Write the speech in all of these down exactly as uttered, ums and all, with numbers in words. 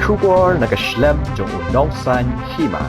Khubor na ka shlem jong u Nongsaiñ Hima.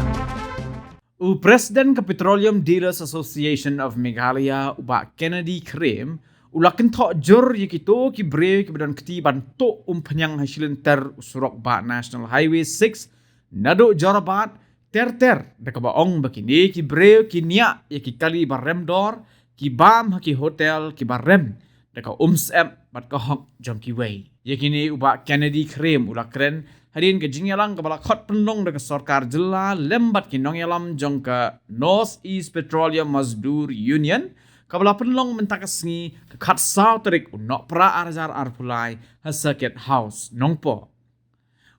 U President ka Petroleum Dealers Association of Meghalaya, u Bah Kennedy Khrem, u la kynthoh jur ïa kito ki briew kiba don kti ban tuh umphniang ha shilynter u surok bah National Highway six, naduh Jorabat ter ter, da kaba ong ba kine ki briew ki niah ïa ki kali ba rem dor, ki bam ha ki hotel kiba rem da ka umsyep bad ka hok jong kiwei. Ïa kine u Bah Kennedy Khrem u la kren hadien ka jingïalang kaba la khot pynlong da ka sorkar jylla lem bad ki nongïalam jong ka North East Petroleum Mazdoor Union, kaba la pynlong mynta ka sngi ka khatsaw tarik u Nohprah ar hajar arphew lai ha Circuit House Nongpoh.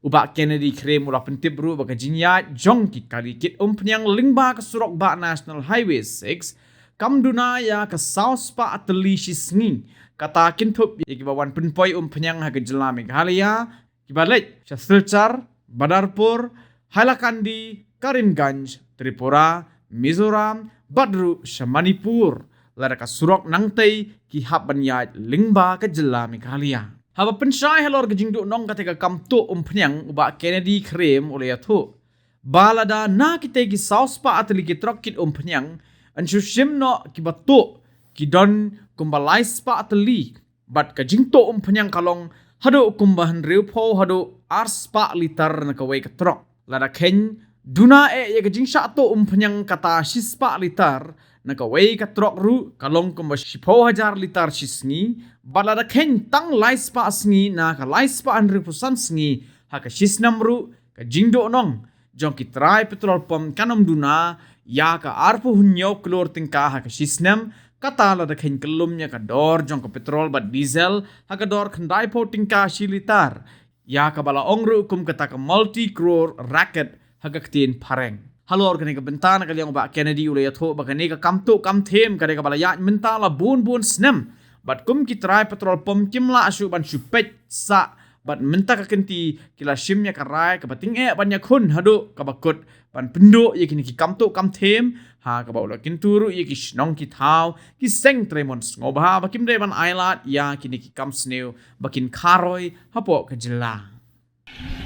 U Bah Kennedy Khrem u la pyntip ruh ba ka jingïaid jong ki kali kit umphniang lyngba ka surok bah National Highway six kam duna ïa ka saw spah tylli shi sngi. Kata kynthup ïa kiba wan pynpoi umphniang ha ka jylla Meghalaya, kiba leit sha Silchar, Badarpur, Hailakandi, Karimganj, Tripura, Mizoram bad ruh sha Manipur, lada ka surok nangtei ki hap ban ïaid lyngba ka jylla Meghalaya. Haba pynshai halor ka jingduhnong kata ka kam tuh umphniang, u Bah Kennedy Khrem u la ïathuh ba lada na kitei ki saw spah tylli ki trok kit umphniang, yn shu shim noh kiba tuh ki don kumba lai spah tylli, bad ka jingtuh umphniang ka long haduh kumba hynriewphew haduh ar spah litar na kawei ka trok. Lada kheiñ duna eh ïa ka jingshah tuh umphniang kata shi spah litar na kawei ka trok ruh, ka long kumba shiphew hajar litar shi sngi. Bad lada kheiñ tang lai spah sngi na ka lai spah hynriewphew san sngi ha ka shi snem ruh, ka jingduhnong jong ki trai petrol pump kan ym duna ïa ka arphew hynñiew klur tyngka ha ka shi snem. Kata lada kheiñ kyllum ïa ka dor jong ka petrol bad diesel ha ka dor khyndaiphew tyngka shi litar, ïa kaba la ong ruh kum kata ka multi crore racket ha ka ktien phareng. Halor kane ka bynta, na ka liang u Bah Kennedy u la ïathuh ba kane ka kam tuh kam them ka dei kaba la ïaid mynta la bun bun snem, bad kum ki trai petrol pump kim lah shuh ban shu peit sah, bad mynta ka kynti ki la shim ïa ka rai kaba tyngeh ban ïakhun haduh kaba kut ban pynduh ïa kine ki kam tuh kam them ha kaba u la kyntu ruh ïa ki shnong ki thaw, ki seng trei mon sngewbha ba kim dei ban ailad ïa kine ki kam sniew ba kin kharoi hapoh ka jylla.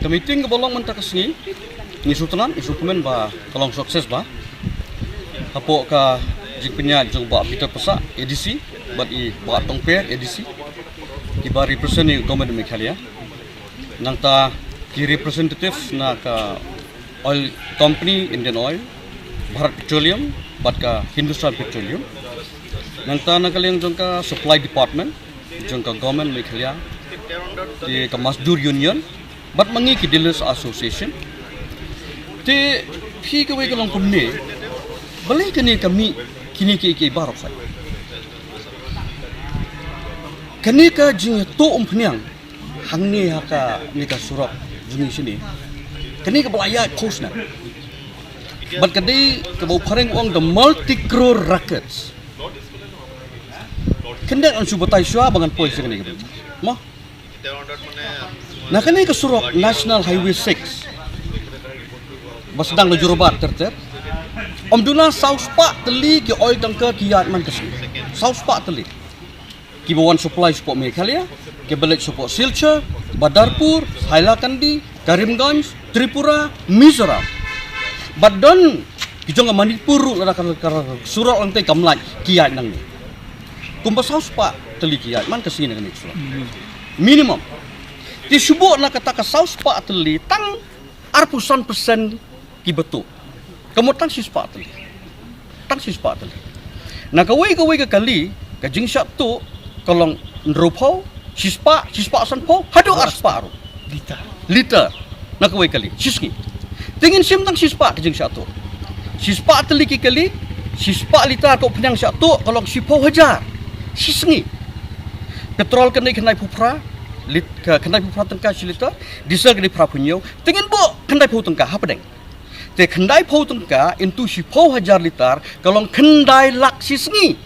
Ka meeting kaba long mynta ka sngi, ngi sngewtynnat, ngi sngewkmen ba ka long success bha. Hapoh ka jingpynïaid jong Bah Peter Passah, A D C, bad i Bah Tongper, A D C, kiba represent ïa u Government of Meghalaya. Nangta ki representative na ka oil company, Indian Oil, Bharat Petroleum, bad ka Hindustan Petroleum. Nangta na ka liang jong ka supply department jong ka Government Meghalaya, ki ka Mazdoor Union, bad ma ngi ki Dealers Association. Te phi kawei ka long kumne, balei kane ka mih kine kiei kiei baroh sait? Kane ka jingïatuh umphniang hangne ha kane ka surok jong ngi shane, kane kaba la ïaid phew snem. Bad ka dei kaba u phareng u ong the multi crore rackets. Khyndiat ngan shu batai shuwa ba ngan poi sha kane ka bynta. Mo? Na kane ka surok National Highway six ba sdang na Jorabat ter ter, ym duna saw spah tylli ki oil tanker ki ïaid man ka sngi. Saw spah tylli. Kiba wan supply shapoh Meghalaya, kiba leit shapoh Silchar, Badarpur, Hailakandi, Karimganj, Tripura, Mizoram. Bad don ki jong ka Manipur ruh lada ka, ka, ka surok lynti kam lait ki ïaid nangne. Kumba saw spah tylli ki ïaid man ka sngi na kane ka surok. Minimum. Te shu buh na kata ka saw spah tylli tang arphew san percent kiba tuh. Ka mut tang shispah tylli. Tang shispah tylli. Na kawei kawei ka kali, ka jingshah tuh ka long hynriewphew, shispah, shispah sanphew, haduh arspah ruh. Liter. Liter. Na kawei kali, shisngi. Te ngin shim tang shispah ka jingshah tuh. Shispah tylli ki kali, shispah liter ka umphniang shah tuh ka long shiphew hajar shisngi. Petrol ka dei khyndaiphew phra, lit-, ka khyndaiphew phra tyngka shi liter, diesel ka dei phraphew hynñiew, te ngin buh khyndaiphew tyngka hapdeng. Te khyndaiphew tyngka into shiphew hajar liter ka long khyndai lak shisngi.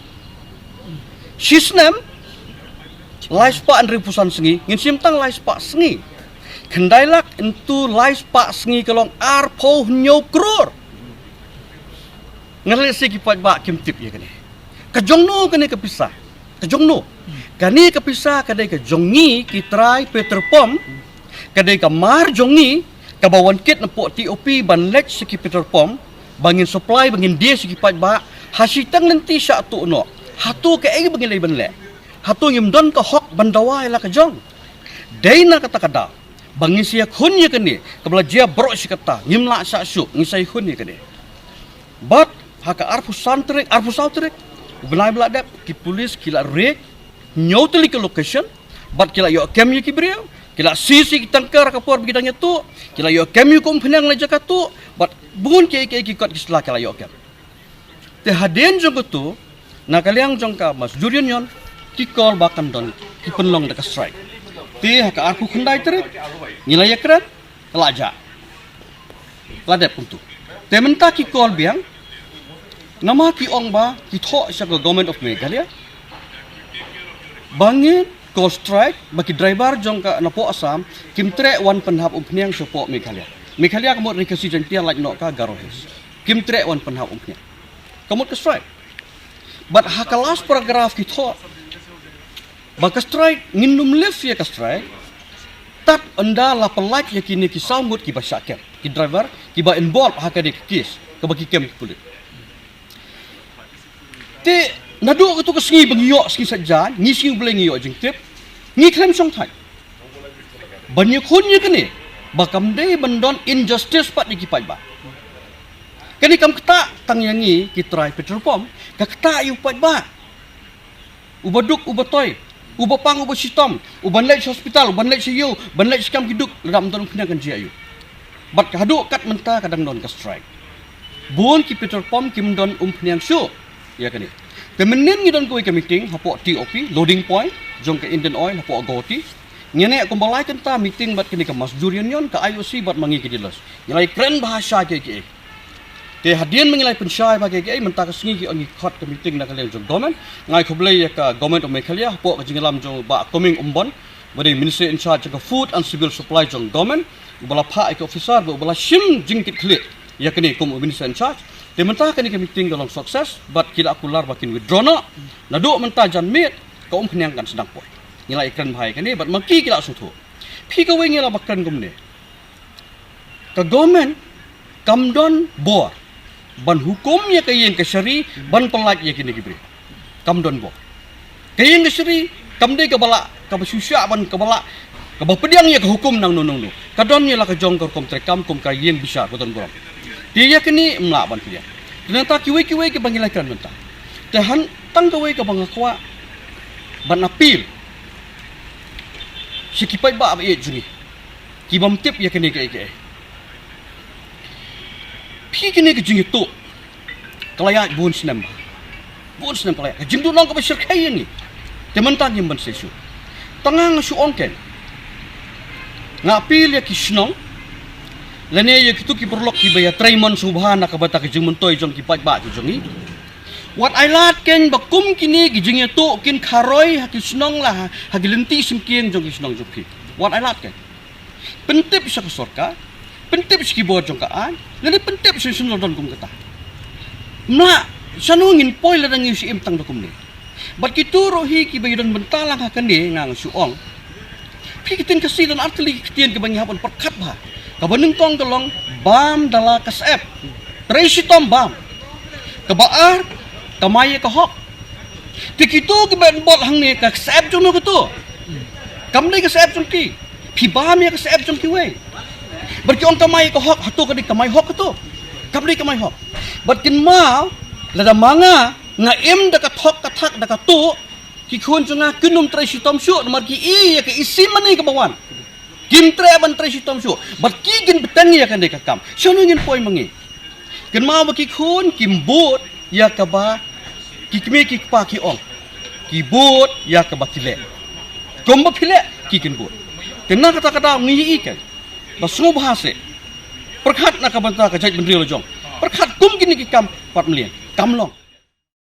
Shisnem, lai spah hynriewphew san sngi, ngin shim tang lai spah sngi. Khyndai lak into lai spah sngi ka long arphew hynñiew klur. Nga leh se ki paidbah kim tip ïa kane. Ka jong no kane ka pisa? Ka jong no? Kane ka pisa ka dei ka jong ngi ki trai petrol pump, ka dei ka mar jong ngi, Kaba wan kit napoh T O P ban leit sha ki petrol pump, ba ngin supply, ba ngin die sha ki paidbah, ha shiteng lynti shah tuh noh. Hato kaei ba ngin leit ban leh? Hato ngim don ka hok ban dawa ïa la ka jong? Dei na kata ka daw ba ngin sa ïakhun ïa kane, kaba la jia baroh shi katta, ngim lah shah shuh, ngin sa ïakhun ïa kane. Bad ha ka arphew san tarik, arphew saw tarik u bnai ba la dep, ki police ki la raid hynñiew tylli ki location, bad ki la ïoh kem ïa ki briew, ki la seize ïa ki tanker ha ka por ba ki dang ïatuh, ki la ïoh kem ïa ka umphniang na jaka tuh, bad bun kiei kiei ki kot ki sla ki la ïoh kem. Te hadien jong kato, na ka liang jong ka Mazdoor Union, ki call ba kan don, ki pynlong da ka strike. Te ha ka arphew khyndai tarik, ngi la ïakren, ka la jah. La dep kumto. Te mynta ki call biang, namar ki ong ba ki thoh sha ka Government of Meghalaya ba ngin call strike, ba ki driver jong ka napoh Assam kim treh wan pynhap umphniang shapoh Meghalaya. Meghalaya ka mut Ri Khasi Jaiñtia, lait noh ka Garo Hills. Kim treh wan pynhap umphniang. Ka mut ka strike. Bad ha ka last paragraph ki thoh ba ka strike, ngin ym lift ïa ka strike tad ynda la pyllait ïa kine ki saw ngut kiba shah kem, ki driver kiba involve ha kane ka case kaba ki kem ki pulit. Te naduh kato ka sngi ba ngi ïoh, sngi Saitjaiñ, ngi sngi U Blei ngi ïoh jingtip, ngi khlem shongthait ban ïakhun ïa kane, ba kam dei ban don injustice pat ïa ki paidbah. Kane kam ktah tang ïa ngi ki trai petrol pump, ka ktah ïa u paidbah, uba duk uba toi, uba pang uba shitom, uban leit sha hospital, uban leit sha ïew, ban leit sha kam ki duk, lada ym don umphniang kan jia aïu? Bad ka haduh kat mynta ka dang don ka strike. Bun ki petrol pump kim don umphniang shuh ïa kane. Te mynnin ngi don kawei ka meeting hapoh T O P, loading point jong ka Indian Oil hapoh Guwahati. Ngi neh kumba lai kynta meeting bad kane ka Mazdoor Union, ka I O C bad ma ngi ki dealers. Ngi la ïakren bha sha kiei kiei. Te hadien ba ngi la pynshai bha kiei kiei, mynta ka sngi ki ong ngi khot ka meeting na ka liang jong government. Nga ai khublei ïa ka Government of Meghalaya hapoh ka jingïalam jong Bah Coming Ymbon, ba dei Minister in charge jong ka Food and Civil Supply jong government, uba la phah ïa ka officer, ba uba la shim jingkitkhlieh ïa kane kum u Minister in charge. Te mynta kane ka meeting ka long success, bad ki la kular ba kin withdraw noh. Naduh mynta janmiet ka umphniang kan sdang poi. Ngi la ïakren bha ïa kane bad ma ki ki la sngewthuh. Phi, kawei ngi la ba kren kumne. Ka government kam don bor ban hukum ïa ka ïing kashari ban pyllait ïa kine ki briew. Kam don bor. Ka ïing kashari kam dei kaba la, kaba shisha ban, kaba la, kaba pdiang ïa ka hukum nangno nangno. Ka don ïa la ka jong ka rukom treikam kum ka ïing bishar ba don burom. Te ïa kine ym lah ban pdiang. Te nangta kiwei kiwei kiba ngi la kren mynta. Te hynrei tang kawei kaba nga kwah ban appeal sha ki paidbah ba ïeit jong ngi, ki bym tip ïa kane kaei kaei. Phi, kane ka jingïatuh ka la ïaid bun snem. Bun snem ka la ïaid, ka jingduhnong kaba shyrkhei ïa ngi. Te mynta ngim ban sei shuh. Tang nga shu ong kein, nga appeal ïa ki shnong lane ïa kito ki paralok kiba ïatrei mon sngewbha na ka bynta ka jingmyntoi jong ki paidbah jong ngi. Wat ai lad kein ba kum kine ki jingïatuh kin kharoi ha ki shnong la ha, ha ki lynti shimkieng jong ki shnong jong phi. Wat ai lad kein. Pyntip sha ka sorkar, pyntip sha ki bor jong ka aiñ, lane pyntip sha ki shnong don kum kata. Ym lah, shano ngin poi lada ngi shu im tang da kumne? Bad kito ruh hi kiba ïadon bynta lang ha kane, nga shu ong, phi, ka ktien Khasi don artylli ki ktien kiba ngi hap ban pyrkhat bha. Kaba nyngkong ka long bam da la ka syep. Trei shitom bam. Kaba ar, kamai ïa ka hok. Te kito kiba involve hangne, ka syep jong no kato? Kam dei ka syep jong ki. Phi bam ïa ka syep jong kiwei. Bad ki ong kamai ïa ka hok, hato ka dei kamai hok kato? Kam dei kamai hok. Bad kynmaw, lada ma nga, nga im da ka thok ka thak da ka tuh, ki khun jong nga kin ym trei shitom shuh namar ki i ïa ka isi mane kaba wan. Kim treh ban trei shitom shuh. Bad ki kin bteng ïa kane ka kam. Shano ngin poi ma ngi? Kynmaw ba ki khun kim bud ïa kaba ki kmie ki kpa ki ong. Ki bud ïa kaba ki leh. Kumba phi leh ki kin bud. Te na kata ka daw ngi ïa i kein ba sngewbha seh pyrkhat na ka bynta ka jaitbynriew la jong. Pyrkhat kum kine ki kam pat mlien. Kam long.